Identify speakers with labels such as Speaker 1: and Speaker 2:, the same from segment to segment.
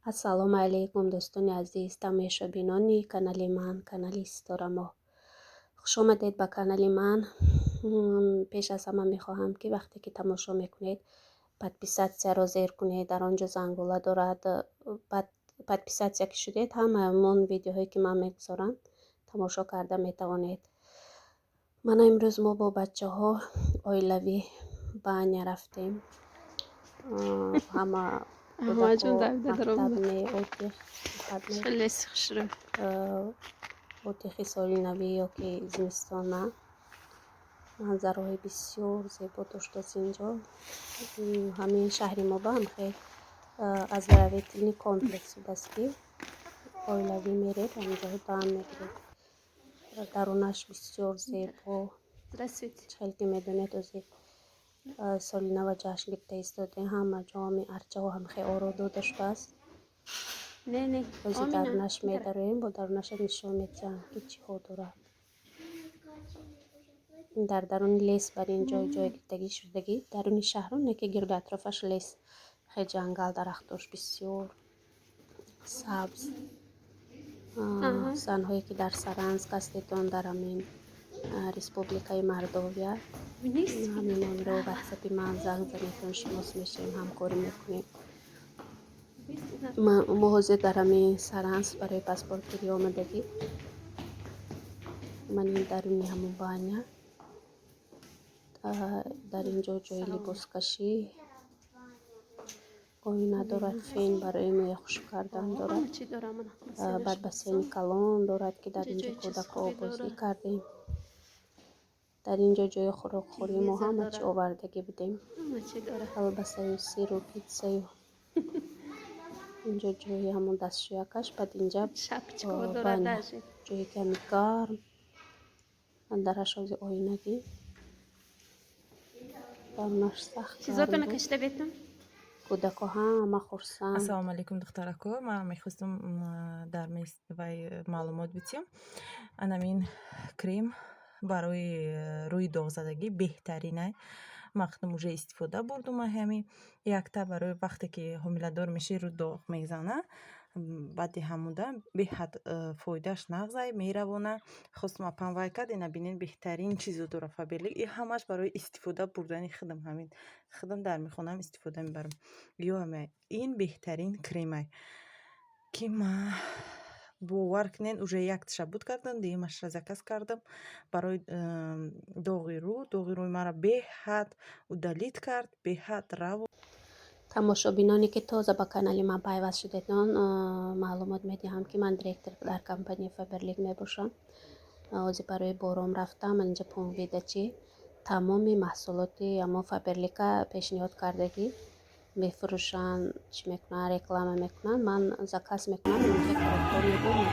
Speaker 1: Ассалому алайкум, дӯстони азиз, тамошобинони канали ман, канали Ситорамо. Хуш омадед ба канали ман. Пеш аз ҳама мехоҳам, ки вақте ки тамошо мекунед, подписатсияро зер кунед. Дар он ҷо зангула дорад. Подписатсия ки шудед, ҳамаамон видеоҳое ки ман мегузорам, тамошо карда метавонед. Мана имрӯз мо бо бачаҳо оилавӣ баня рафтем. Ҳама
Speaker 2: Аҳмадҷон давида даромад.
Speaker 1: мактаб отдых, выходной.
Speaker 2: Хеле хушрӯ.
Speaker 1: Отдыхи соли навӣ ё ки зимистона. Манзараҳои бисёр зебо доштааст инҷо. Ҳамин шаҳри мо ба ҳам хел оздоровительный комплекс будааст, ки оилавӣ меред, ҳаминҷо дам мегиред. Дарунаш бисёр зебо.
Speaker 2: Здравствуйте.
Speaker 1: Хеле ки медонед, ози соли нава ҷашн гирифта истодем, ҳама ҷо ҳамин арчаҳо ҳам хел оро дода шудааст.
Speaker 2: Не, не.
Speaker 1: Ози
Speaker 2: Омина.
Speaker 1: дарунаш медароем, бо дарунаша нишон медиҳам, ки чиҳо дорад. Дар даруни лес бар ин ҷой ҷой гирифтагӣ шудагӣ, даруни шаҳру не ки гирду атрофаш лес, хел ҷангал, дарахтош бисёр сабз. Занҳое ки дар Саранск ҳастедон, дар ҳамин республикаи Мордовия,
Speaker 2: Вниз.
Speaker 1: ҳамин номеро ватсапи ман занг занедон, шинос мешавем, ҳамкорӣ мекунем. Мо ҳозир дар ҳамин Саранск барои паспортгирӣ омадагӣ. Ман ин даруни ҳамон баня. Дар ин ҷо ҷои либоскашӣ, оина дорад, фен барои мӯя хушк кардан дорад.
Speaker 2: Ҳама чӣ дорам ман.
Speaker 1: Баъд бассейни калон дорад, ки дар ин ҷо
Speaker 2: Ҷои
Speaker 1: кӯдакҳо
Speaker 2: чизхӯрӣ
Speaker 1: обозӣ
Speaker 2: дорад.
Speaker 1: кардем. Дар ин ҷо ҷои хӯрокхӯрӣ мо
Speaker 2: Телевизор
Speaker 1: ҳама чӣ
Speaker 2: дорад.
Speaker 1: овардагӣ будем.
Speaker 2: Ҳама чӣ дорад.
Speaker 1: Колбасаю, сиру, пиццаю. Инҷо ҷои ҳамон дастшӯякаш, баъд инҷа
Speaker 2: Шапочка дорад
Speaker 1: баня.
Speaker 2: даже.
Speaker 1: Ҷое ки ҳами гарм, дараш ози оинагӣ. Дарунаш сахт гарм
Speaker 2: Чизотона
Speaker 1: буд.
Speaker 2: кашида бетам?
Speaker 1: Кӯдакҳо ҳама хурсанд.
Speaker 3: Ассалому алайкум, духтарако. Ман мехостум дар вай маълумот бидиҳам. Анамин крем барои рӯи доғзадагӣ беҳтаринай. Ман худам уже истифода бурдум. Ҳами якта барои вақте ки ҳомиладор мешӣ, рӯ доғ мезана, баъди ҳамуда беҳад фоидааш нағзай меравона. Хостум апам вай кард, ина бинед, беҳтарин чизо дора Фаберлик. И ҳамаш барои истифода бурдани худам, ҳамин худам дар мехонам истифода мебарам. Ё ҳама ин беҳтарин кремай, ки ман бовар кунед, уже як ташаббут кардам, дуюмашро заказ кардам барои доғи рӯ. Доғи рӯи маро беҳад удалить кард, беҳад раво.
Speaker 1: Тамошобиноне ки тоза ба канали ман пайваст шудедон, маълумот медиҳам, ки ман директор дар компанияи Фаберлик мебошам. Ҳозир барои бором рафтам. Инҷа пункт выдачи тамоми маҳсулоти ҳамон Фаберлика пешниҳод кардагӣ, мефурӯшанд, чӣ мекунанд, реклама мекунанд. Ман заказ мекунам, инҷа коробкаҳо мебурам.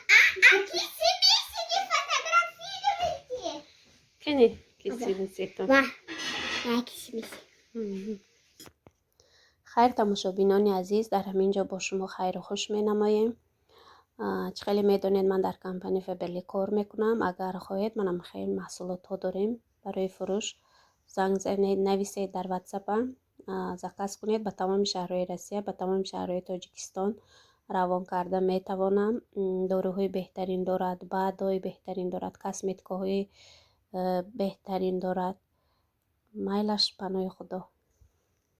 Speaker 4: А киси-миси не фотографируйте.
Speaker 2: Кани киси-миситон.
Speaker 4: Ва, а киси-миси.
Speaker 1: Хайр, тамошобинони азиз, дар ҳамин ҷо бо шумо хайру хуш менамоем. Чӣ хеле медонед, ман дар компания Фаберлик кор мекунам. Агар хоҳед, манам хеле маҳсулотҳо дорем барои фурӯш. Занг занед, нависед дар ватсапам, заказ кунед. Ба тамоми шаҳрҳои Россия, ба тамоми шаҳрҳои Тоҷикистон равон карда метавонам. Доруҳои беҳтарин дорад, БАДҳои беҳтарин дорад, косметикаҳои беҳтарин дорад. Майлаш, паноҳи Худо.